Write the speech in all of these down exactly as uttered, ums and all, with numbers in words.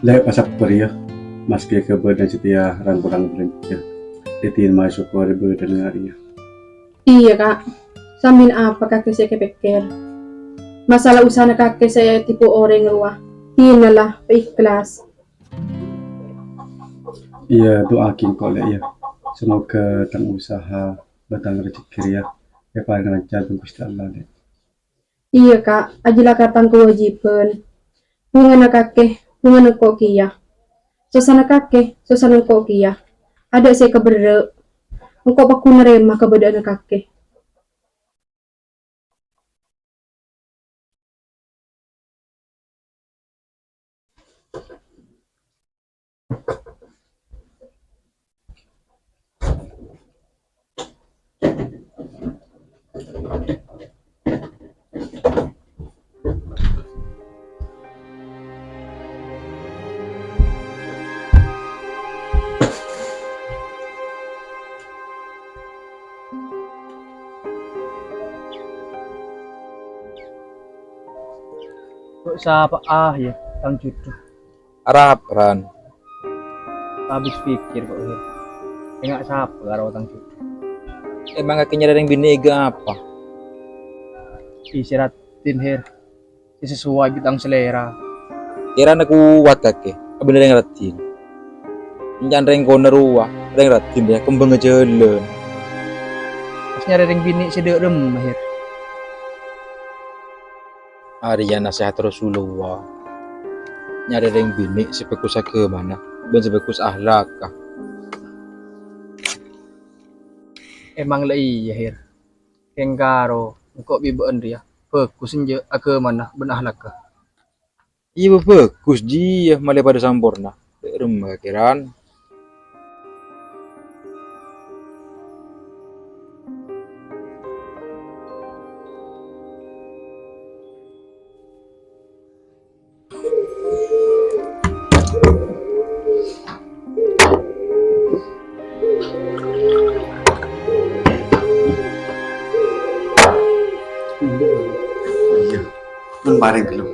Lè', pasabbhâr, yâ, maskè kabâdâ'ân satèya rang-korang bâlânjhâ. Dhâddhi, mayu sokkorè bâdâna rèya. Iyâ, Ka'. Sampèyan apa kakè sè èpèkkèr? Masalah usahana kakè sè ètipu orèng rowa, dinala paikhlas. Iyâ, du'aaghi engko', Lè', yâ. Semoga tang usaha bân tang rejhekkè rèya èparèngè lancar bân Ghustè Allah, Lè'. Iyâ, Ka', ajâlâ ka tang kawâjibhân. Bhungana kakè, bhungana engko' kèya. Sossana kakè, sossana engko' kèya. Adâ' sè èkaberrâ'. Engko' paggun narèma kabâdâ'ânna kakè. Kok sapa'a, yâ, tang jhudhu? Arapa, Ran? Abis pikir kok, Hir. Enga' sapa karo tang jhudhu? Emang kakè nyarè rèng binè' ghâ' apa? Isè raddhin, Hir. Sè sesuai bi' tang selera. Kèrana kowat kakè, abinè rèng raddhin. Ènca'na rèng kona rowa, rèng raddhin rèya kembhângnga jhâlân. Pas nyarè rèng binè' sè dâ' remma, Hir. Arèya nasèhat Rasulullah. Nyarè rèng binè' sè bhâghus aghâmana bân sè bhâghus ahlakka. Emang la iyâ, Hir. Kèng karo engko' bi' bâ'ân rèya bhâghus enjâ' aghâmana bân ahlakka. Iyâ, bhâghus jiyâ, malè padâ samporna. Dâ' remma kakè, Ran. Iyâ, mon parèng ghâllu.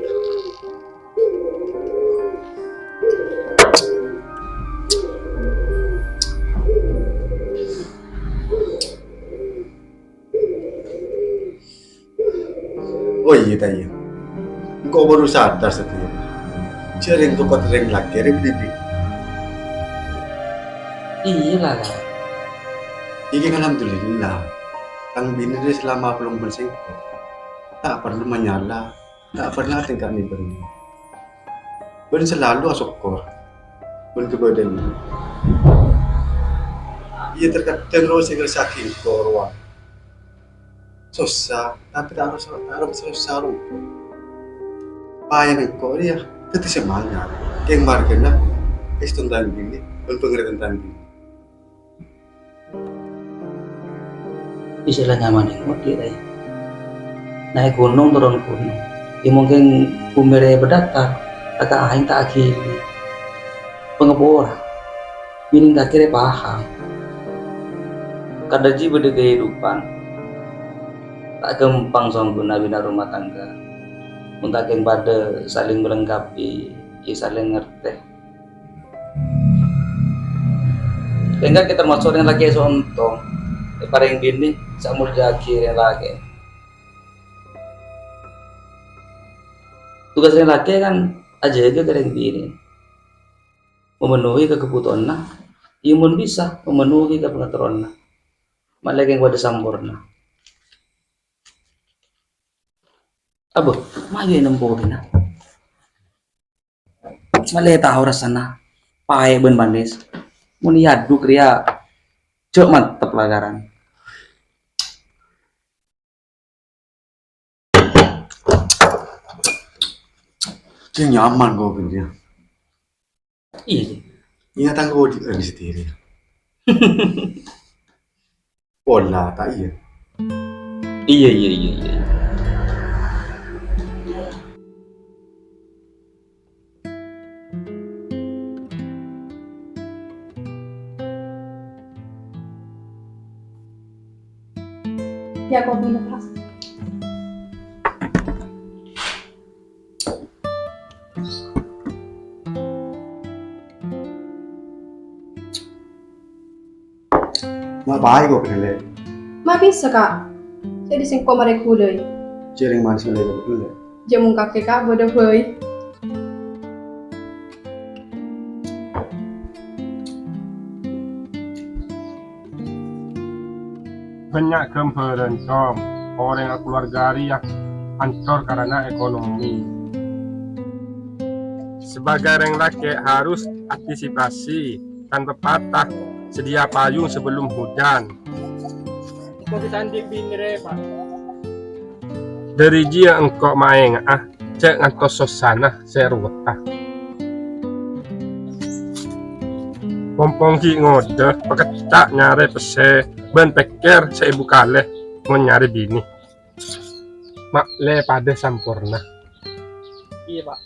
Oh, iyâ, ta' iyâ. Engko' bhuru sadar satèya. Jhâ' rèng tokot rèng lakè rèng dhibi'. Iyâ la, Kak. Iyâ, alhamdulillah. Tang binè rè salama apolong bân sèngko'. Ta' parlo manyala, ta' parlo atèngka nèbârrâ. Bân salalu asokkor bân kabâdâ'ân. Iyâ, terkadang rowa sè ngarassa'aghi engko' rowa sossa, tapè ta' arosa, ta' arosa sossa rowa. Payana engko' rèya dhâddhi semangat, kèng marghâna èstona tang binè bân pangartèyanna tang binè. Isè la nyaman è ngodhi, Rè. Naè' ghunong, toron ghunong. Yâ, mongkèn bhumè rè bâdâ datar, ka aèng ta' aghili. Pangapora, binè kakè rè paham. Kadhâddhi bâdâ kahidupan. Ta' ghâmpang songghuna bina rumah tangga. Mon ta' kèng padâ saling melengkapi, yâ saling ngartè. Kèng kakè tamaso' rèng lakè sè ontong, èparèng binè sè amoljâ'aghi rèng lakè. Tugas rèng lakè kan ajâgâ ka rèng binè, memenuhi ka kabhutowanna, yâ mon bisa memenuhi ka pangaterrona. Malè kèng padâ samporna. Abâ, mayu ènempo binè. Malè tao rassana paè bân manis. Mon èaduk rèya, jhâ' mantep lakaran. Sè nyaman kok gini. Iyâ, Ji. Iyâ, tang kok di, eh, di sendiri. Pola, ta' iyâ? Iyâ, iyâ, iyâ, iyâ. Yâ, kopina, Pak. Ma' paè kok, Lè'? Ma' bisa, Ka'. Jadi sèngko' marè ghulâ. Jhâreng manis lè' kok, Lè'. Jhâ' mon kakè, Ka', bâdâ bhâi. Bânnya' ghâmbhârân, Cong. Orèng akaluarga rèya ancor karana ekonomi. Sebagai rèng lakè' harus antisipasi. Kan pepatah, sedia payung sebelum hujan. Engko' bisa andi' binè rè, Pa'. Dâri jiyâ engko' maènga'a, jhâ' ngantos sossana sè ruwetta. Pompong ghi' ngodâ, pakecca' nyarè pèssè, bân pèkkèr saèbu kalè mon nyarè binè. Ma'lè padâ samporna. Iyâ, Pa'.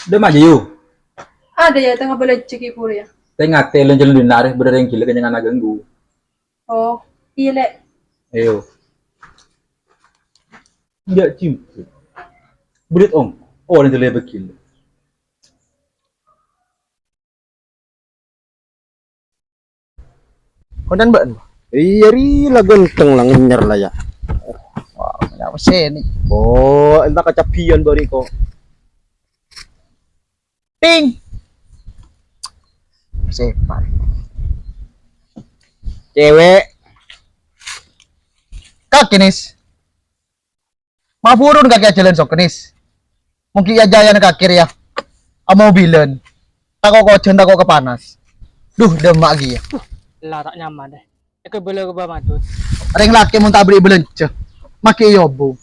Dâ' emma jiyâ? Adâ, yâ, tengnga bâlânjhâ ghi' bhuru, yâ. Tè-ngatè lèn-jhâlân dinna' rè, bâdâ rèng ghilâ kènyanganna ganggu. Oh, iyâ, Lè'. Ayo. Enjâ' cimpu. Bâdâ ong, orèng jâlâ bâghilâ. Kondan bâ'en? Iyâ, ri la ghânteng la ngènyèr la, yâ. Wah, ya, sènè. Bo, enta kacabbhiyân bâri' ko. Ting. Sepan. Cewek. Kakè, Nis. Maburun kakè ajhâlân sokkenis. Mon ghi' ajhâlân kakè rèya. Amobilan. Tako' kojhân, tako' kapanas. Duh, dâmma' kèya. La ta' nyaman, deh. Èkabâlâ ka Bâ Madun. Rèng lakè mon ta' aberri' bâlânjhâ, makè èobung.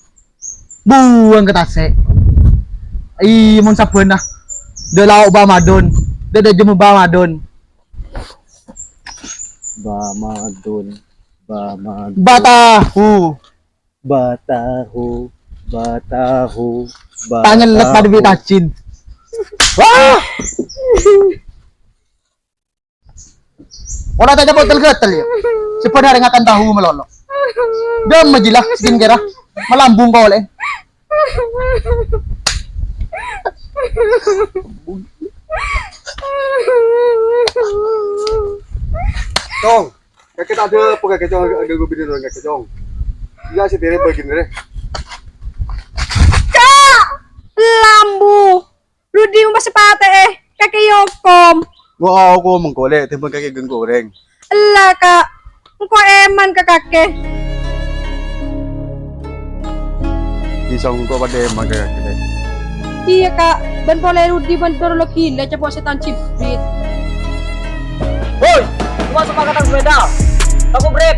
Buwâng ka tasè'. Iyâ, mon sabbhânna. Dâ' lao' Bâ Madun. Dâ' dâjemma Bâ Madun. Bâ Madun. Bâ Madun. Batahu. Batahu, batahu, batahu. Tanyellep padâ bi' tajin. Wah! Ola ta' jâ' botol ghâtel, yâ. Sebenarnya ngakan tahu malolo. Dâmma jiyâ la, skincare. Malambung kolè. Tong. Kakè ta' ada apa kakè, Cong? Ada gua binè orang kakè, Cong. Iyâ, sè tirè bâgiyân rè. Ka'! Lambu! Rudi, mon pas patè, eh, kakè èokom. Gua okom engko', Lè', tèmbhâng kakè ghenggorèng. Ella, Ka'. Engko' èman ka kakè. Bisa engko' padâ èman ka kakè, Lè'. Iyâ, Ka'. Bân polè Rudi bân Doro lagi la capo' sètan cibrit. Woi, coma sepakatan sepeda. Kamu brek.